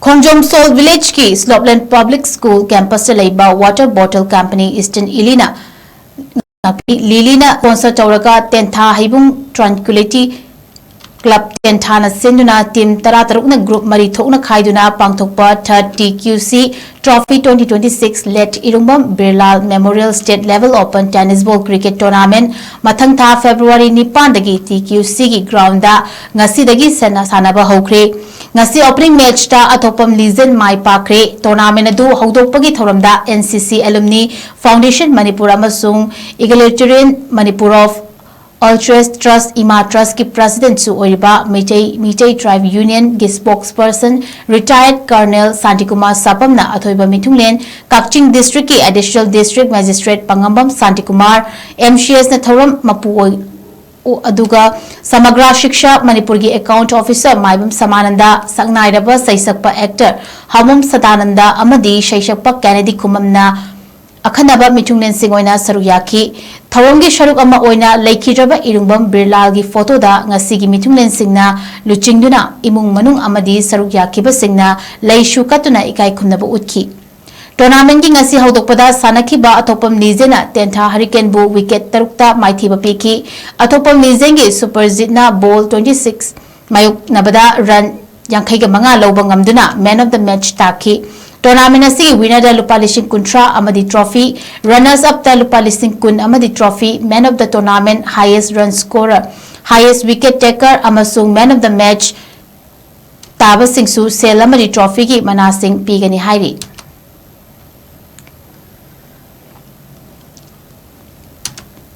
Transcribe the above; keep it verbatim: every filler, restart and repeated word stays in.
ꯈꯣꯡꯖꯣꯝ Salt Village ꯀꯤ Slopeland Public School campus ꯇ ꯂꯩꯕ water bottle company Eastern Lily ꯅ ꯂꯤꯂꯤꯅ sponsor ꯇꯧꯔꯒ ꯇꯦꯟꯊꯥ ꯍꯩꯕꯨꯡ Tranquility Club ꯇꯦꯟꯊꯥꯅ ꯁꯤꯟꯗꯨꯅ team ꯇꯔꯥꯇꯔꯨꯛꯅ group ꯃꯔꯤ ꯊꯣꯛꯅ ꯈꯥꯏꯗꯨꯅ ꯄꯥꯡꯊꯣꯛꯄ third T Q C Trophy twenty twenty-six Late ꯏꯔꯨꯡꯕꯝ ꯕꯤꯔꯂꯥꯜ Memorial State Level Open Tennis Ball Cricket Tournament ꯃꯊꯪ ꯊꯥ February ꯅꯤꯄꯥꯟꯗꯒꯤ T Q C ꯒꯤ ground ꯗ ꯉꯁꯤꯗꯒꯤ ꯁꯟꯅ ꯁꯥꯟꯅꯕ ꯍꯧꯈ꯭ꯔꯦ꯫ ꯉꯁꯤ opening match ꯇ ꯑꯊꯣꯛꯄꯝ ꯂꯤꯖꯦꯟ ꯃꯥꯏ ꯄꯥꯛꯈ꯭ꯔꯦ꯫ Tournament ꯑꯗꯨ ꯍꯧꯗꯣꯛꯄꯒꯤ ꯊꯧꯔꯝꯗ N C C Alumni Foundation Manipur ꯑꯃꯁꯨꯡ Egalitarian Manipur of Altruist Trust, ꯏꯃꯥ Trust ꯀꯤ President ꯁꯨ ꯑꯣꯏꯔꯤꯕ ꯃꯩꯇꯩ, ꯃꯩꯇꯩ Tribe Union ꯒꯤ Spokesperson Retired Colonel ꯁꯥꯟꯇꯤꯀꯨꯃꯥꯔ ꯁꯥꯄꯝꯅ ꯑꯊꯣꯏꯕ ꯃꯤꯊꯨꯡꯂꯦꯟ ꯀꯛꯆꯤꯡ District ꯀꯤ Additional District Magistrate ꯄꯉꯝꯕꯝ Shantikumar, M C S ꯅ ꯊꯧꯔꯝ ꯃꯄꯨ ꯑꯣꯏ-, ꯑꯗꯨꯒ Samagra Shiksha Manipur ꯒꯤ Account Officer ꯃꯥꯏꯕꯝ ꯁꯃꯥꯅꯟꯗ, ꯁꯛꯅꯥꯏꯔꯕ ꯁꯩꯁꯛꯄ actor ꯍꯥꯃꯣꯝ ꯁꯗꯥꯅꯟꯗ ꯑꯃꯗꯤ ꯁꯩꯁꯛꯄ Kennedy ꯈꯨꯃꯝꯅ ꯑꯈꯟꯅꯕ ꯃꯤꯊꯨꯡꯂꯦꯟꯁꯤꯡ ꯑꯣꯏꯅ ꯁꯔꯨꯛ ꯌꯥꯈꯤ꯫ ꯊꯧꯔꯝꯒꯤ ꯁꯔꯨꯛ ꯑꯃ ꯑꯣꯏꯅ ꯂꯩꯈꯤꯗ꯭ꯔꯕ ꯏꯔꯨꯡꯕꯝ ꯕꯤꯔꯂꯥꯜꯒꯤ photo ꯗ ꯉꯁꯤꯒꯤ ꯃꯤꯊꯨꯡꯂꯦꯟꯁꯤꯡꯅ ꯂꯨꯆꯤꯡꯗꯨꯅ ꯏꯃꯨꯡ ꯃꯅꯨꯡ ꯑꯃꯗꯤ ꯁꯔꯨꯛ ꯌꯥꯈꯤꯕꯁꯤꯡꯅ ꯂꯩꯁꯨ ꯀꯠꯇꯨꯅ ꯏꯀꯥꯏ ꯈꯨꯝꯅꯕ ꯎꯠꯈꯤ꯫ Tournament ꯀꯤ ꯉꯁꯤ ꯍꯧꯗꯣꯛꯄꯗ ꯁꯥꯟꯅꯈꯤꯕ ꯑꯊꯣꯛꯄꯝ ꯂꯤꯖꯦꯟꯅ ꯇꯦꯟꯊꯥ ꯍꯔꯤꯀꯦꯟꯕꯨ wicket ꯇꯔꯨꯛꯇ ꯃꯥꯏꯊꯤꯕ ꯄꯤꯈꯤ꯫ ꯑꯊꯣꯛꯄꯝ ꯂꯤꯖꯦꯟꯒꯤ Superjit ꯅ ball twenty six ꯃꯥꯌꯣꯛꯅꯕꯗ run ꯌꯥꯡꯈꯩꯒ ꯃꯉꯥ ꯂꯧꯕ ꯉꯝꯗꯨꯅ Man of the Match ꯇꯥꯈꯤ꯫ Tournament ꯑꯁꯤꯒꯤ winner ꯗ ꯂꯨꯄꯥ ꯂꯤꯁꯤꯡ ꯀꯨꯟꯊ꯭ꯔꯥ ꯑꯃꯗꯤ trophy, runners up ꯇ ꯂꯨꯄꯥ ꯂꯤꯁꯤꯡ ꯀꯨꯟ ꯑꯃꯗꯤ trophy, Man of the Tournament, Highest Run Scorer, Highest Wicket Taker ꯑꯃꯁꯨꯡ Man of the Match ꯇꯥꯕꯁꯤꯡꯁꯨ ꯁꯦꯜ ꯑꯃꯗꯤ trophy ꯒꯤ ꯃꯅꯥꯁꯤꯡ ꯄꯤꯒꯅꯤ ꯍꯥꯏꯔꯤ꯫